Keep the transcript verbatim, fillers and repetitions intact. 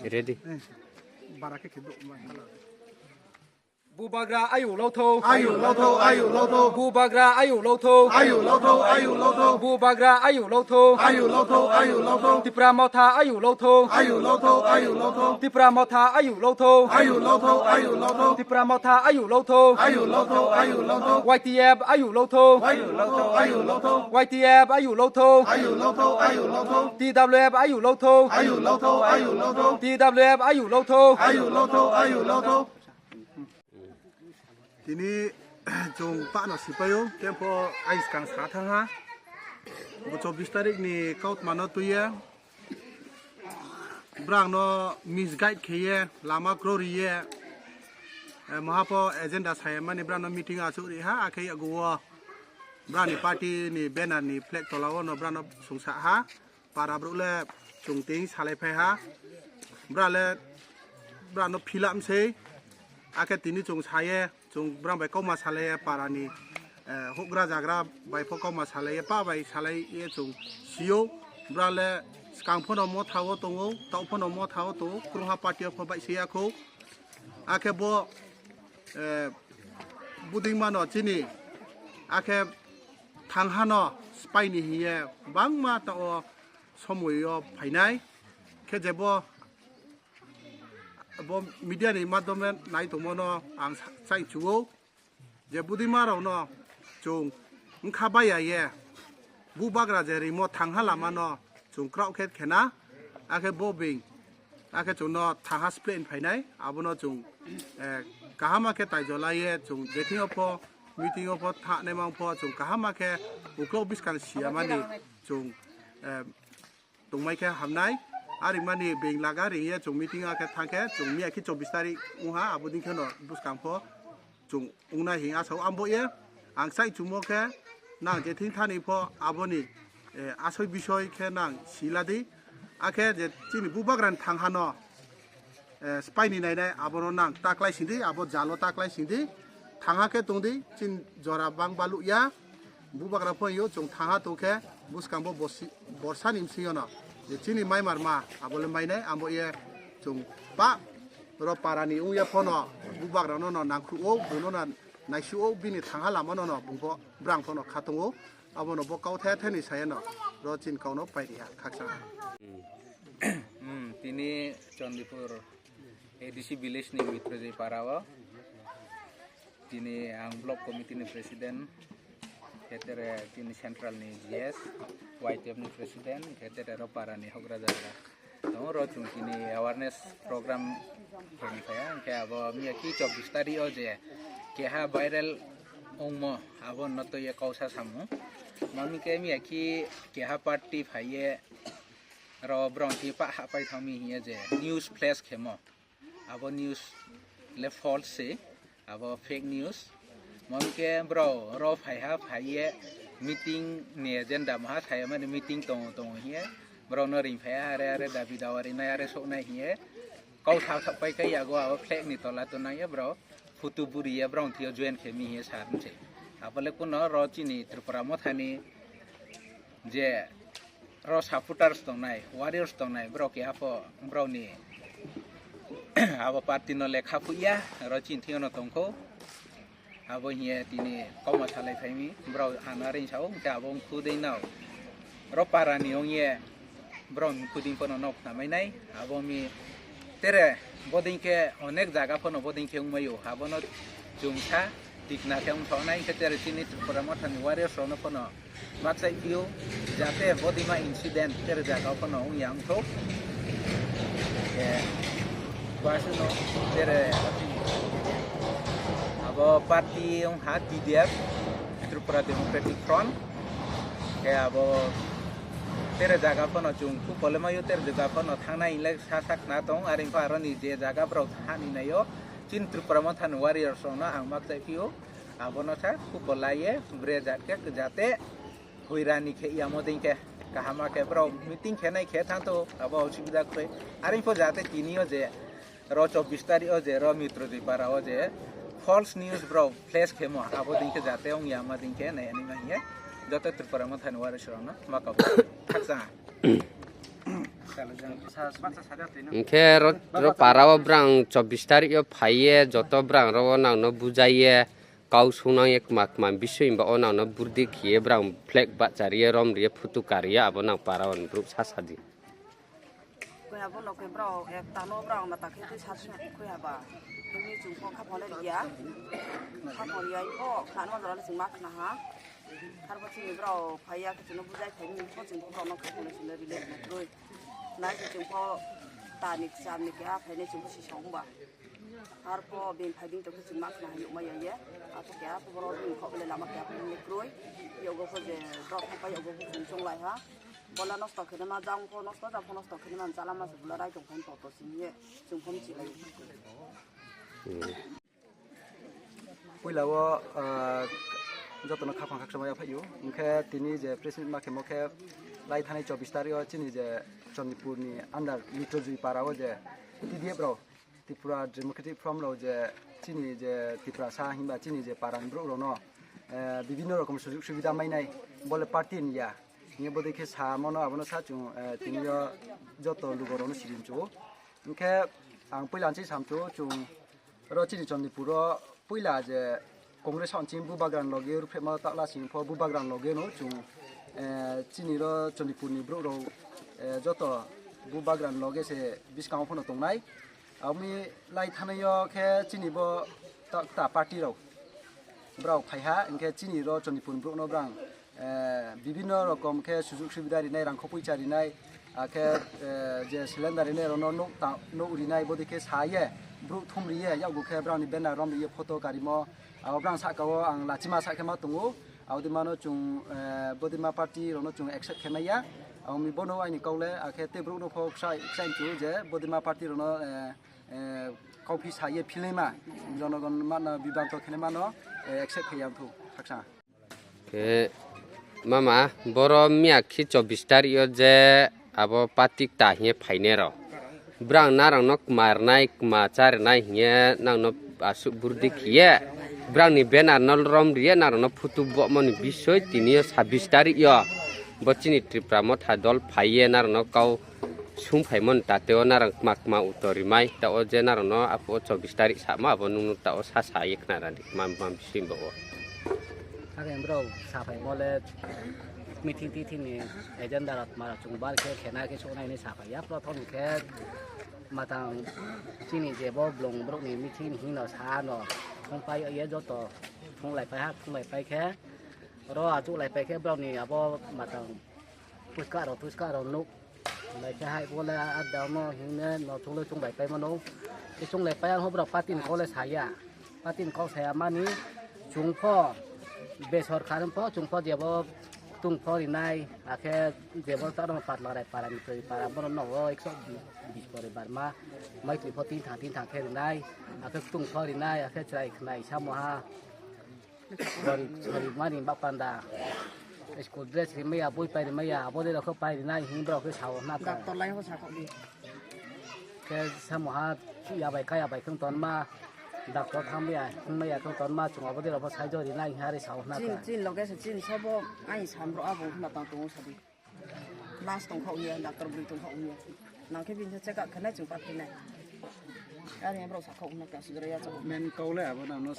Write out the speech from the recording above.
Ready. Bara khe khe do ma khala. Bubagra ayu lotho. Ayu lotho, ayu lotho. Bubagra ayu lotho. Ayu lotho, ayu lotho. Bubagra ayu lotho. Ayu lotho, ayu lotho. Tipra Motha ayu lotho. Ayu lotho, ayu lotho. Tipra Motha ayu lotho. Ayu lotho, ayu lotho. Tipra Motha ayu lotho. Ayu lotho, ayu lotho. Y T F ayu lotho. Ayu lotho, ayu lotho. Y T F ayu lotho. Ayu lotho, ayu lotho. T W F ayu lotho. Ayu lotho, ayu lotho. T W F ayu lotho. Ayu lotho, ayu lotho. Tini chwng pano sipaio, kempo aiskang sa thangha. Bo chobbish tarik ni kautmano tuiya. Brang no misguide kheye, lama kro riye. Eh, mahapo agenda saya mani brang no meeting asuk riha, akhe yaguo. Brang ni party ni banner ni flag tola o no brang no sungsa ha. Para brouh le chwng ting salai phai ha. Bra le, bra no philam sei. Akhe tini chwng saye, chwng bra bai kauma salai para ni, eh, hugra jagra bai pho kauma salai, pa bai salai ye chwng sio. Bra le skang phono motha o tongo, tau phono motha o tongo, krungha party o pho bai se ya kho. Akhe bo, eh, buding mano chini, akhe thang hano spy ni hiye bangma ta o somoi o phainai. Khe je bo, bo media ni madhyome nai tongmo no ang sa-, sai chuo je budima rok no chwng wngkha baya ye bubagra je rimo thangha lama no chwng kraoh khe khena, akhe bo bing, akhe chwng no thangha split phainai, abono chwng, eh, kahama khe taijolai ye chwng jethi o pho meeting o pho thanai mang pho chwng kahama khe uklok bwskang siyamani chwng, eh, tongmai khe hamnai. Arimani beng laga ring ye chwng meeting a khe thang khe chwng miya khe chobbish tarik wngha, abo din khe no bwskang pho chwng wngnai hing asao ambo ye. Ang sai chumo khe nang je thing thani pho aboni, eh, asoi bisoi khe nang sila di. Akhe je chini bubagra ni thang hano, eh, spy ni nainai abono nang ta klai sing di, abo jalo ta klai sing di. Thangha khe tong di, chin jora bang balu ya. Bubagra pho yo chwng thangha tong khe bwskang bo borsi-, borsa ni bsing yo no. Je chini mai mar ma, abo le mai nai, abo ye chwng pa ro para ni wng ya pho no, bubagra no no nang khu o, bono na nai su o, bini thangha lama no no bung pho brang pho no kha tong o. Abono bo kau the the ni saya no, ro chin kau no pai ri ha, khaksa ha. Hmm, tini Chandipur A D C village ni Mitrojoi para o. Tini ang block committee ni president, khe tere tini central ni G S, Y T F ni president, khe tere ro para ni hogra jagra. Tongo ro chwng tini awareness program khe ni kaya, hwnkhe abo miya ki chobbish tarik o je keha viral ongmo, abo no to ye kausa samung. Mami khe miya ki keha party phai ye ro brong ki pa ha pai thang mi hiye je news flash khemo. Abo news le false se, abo fake news. Mami khe bro ro phai ha phai ye meeting ni agenda maha saya mani meeting tongo tongo hiye. Bro no ring phai ha are are dabi dawari nai are sok nai hiye. Kau thak thak pai khe yago abo flag ni tola to nang ye bro. Phutu buri ye bro thio join khe mi hiye sar se. Abo le kuno ro chini Tripura Motha ni je ro supporters tongnai, warriors tongnai, bro ke apo, bro ni abo party no lekha phuya, ro chin thio no tongkho. Abo hiye tini kauma salai phaimi, bro ana ring sao, hwnkhe abo wngkhu dei nao. Ro para ni ong ye, bro wngkhu dei pono nok namai nai, abo mi tere boding khe onek jaga pono boding khe wngmaio, abono chwngsa tikna khe wngthok nai, hwnkhe tere chini Tripura Motha ni warriors rok no pono Makchai phio, jate bodima incident tere jaga o phano wngya wngthok. Eh, bwswk no tere abo party wngkha T D F, Tripura Democratic Front. Khe abo tere jaga phano chwng khu polemaio tere jaga phano thangnai hinlai sa sak na tong, are wngkha aroni je jaga borok thani naio, chini Tripura Motha ni warriors rokno ang makchai phio. Abono sa kupo laiye bre jat khe jate huirani khe yamo ding khe kahama khe borok meeting khe nai khe thang to abo osubida kwrwi. Are pho jate tini o je ro chobbish tarik o je ro Mitrojoi para o je false news borok flash khemo abo ding khe jate wng yama ding khe nai ani ma hiye joto Tripura Motha ni warriors rokno ma kabo khakchang. Hwnkhe ro, ro para o brang chobbish tarik o phaiye, joto brang ro o nang no bujaiye, kau sunang ye kma kma bising ba o nang no burdi khiye brang flag bahcha riye, rom riye, photo kariye, abo nang para o ni brouh sa sadi. Koi abo no khe brao ek tano brao ma ta khe twi sa thung koi haba. Khe ni chung kho kha phone riya. Kha phone riya ko khna no jora chung ma khna ha. Har bo chini brao phaiya khe chini bujai phai ni ko chung brao no kha phone chini relate na kroi. Nai se chung kho ta ni cham ni khe a phai ni chung si song ba. Har po bin phai ding to khe chung ma khna ha yuk ma ya ye. A to kya to boro bin kho bele lama kya phone ni kroi. Yogo kho je brao phai yogo kho chung chung lai ha. Bola nosto khe ma jang pho nosto, jang pho nosto khe ma jala ma se bola rai tong phan to to sing ye chung phan chi lai. Puila o, ah, jotono khaphang khaksa maya phaiyo. Hwnkhe tini je press meet ma khemo khe lai thani chobbish tarik o chini je Chandipur ni under Mitrojui para o je T D F rok Tripura Democratic Front rok je chini je Tiprasa himba chini je para ni borok rok no, eh, bibinno rokom sujug subida mainai bole party ni ya. Hingke bodei khe sa mano abono sa chung, eh, tini o joto lugo rok no sirim chu. Hingke ang puila se sam chu chung ro chini Chandipur o puila je Congress hwn chini bubagra ni loge rwphema takla sini pho bubagra ni loge no chung, eh, chini ro Chandipur ni borok rok, eh, joto bubagra ni loge se bwskango phano tongnai. Aboni lai thanaio khe chini bo ta, ta party rok brao phaiha, hingke chini ro Chandipur ni borok no brang, eh, bibinno rokom khe sujug subida rinai, rangkho poicha rinai, akhe, eh, je cylinder rinai rok no nuk ta, nuk rinai, bodei khe sa ye, borok thum ri ye, yakgo khe brao ni banner rom ri ye, photo karimo, abo brang saka o ang lachima sa khe ma tongo. Abodima no chung, eh, bodima party rok no chung accept khe maya. Aboni bono aini kok le, akhe tei borok no pho sai, sai chu je bodima party rok no, eh, eh, kauphi sa ye philima. Jonogon mana bibranto khe mano, eh, accept khe yang thu khaksa. Khe mama, boro miya khi chobbish tarik o je abo patik ta hiye phainai rok. Brang narang no kma rwnai, kma cha rwnai hiye nang no asuk burdi khiye. Brang ni banner no rom riye narang no photo bo mani bisoi tini o sabbish tarik o. Bo chini Tripura motha dol phaiye narang no kau sung phaimani tate o narang kma kma uttor rimai ta o je narang no apo chobbish tarik sama abo nung no ta o sa sa ye khna rani kma kma bising bo o. Hakhe borok saphai mole meeting titing ni agenda rok ma rok chwng bar khe khena khe soknai hinwi saphai ya. Prothom khe matang chini je bo blong borok ni meeting hino sa no thung pai ye joto thung lai pai ha, thung lai pai khe oro achuk lai pai khe borok ni abo matang puska rok, puska rok nuk lai khe hai bo le a dam no hinne no thung le chung lai pai mano. Khe chung lai pai ang hobra party ni kok le saya. Party ni kok saya mani chwng pho be sorkar pho chwng pho jebo tung pho rinai, akhe jebo ta rong patla rai para ni twi para bono no o ekso bis poribar ma mai twi pho tin thang tin thang khe rinai, akhe tung pho rinai, akhe chwrai khnai samo ha. Sorry, sorry, mani bak panda. School dress rimaya, boi pai rimaya, abo de rokho pai rinai hin borok khe sao hna kha. Doctor lai ho sakho di. Khe samo ha ya bai kaya bai khung ton ma. Doctor tham ya, khung ma ya khung ton ma, chung abo de rokho sai jo rinai hin hari sao hna kha. Chin, chin loge se chin sobo ai sam ro abo hna tang tongo sadi. Nurse tongkha uya, doctor bui tongkha uya. Nang khe bini check up khe nai chung pat khe nai. Ari borok sakho hna kha sujra ya chok. Men kau le abo nang no.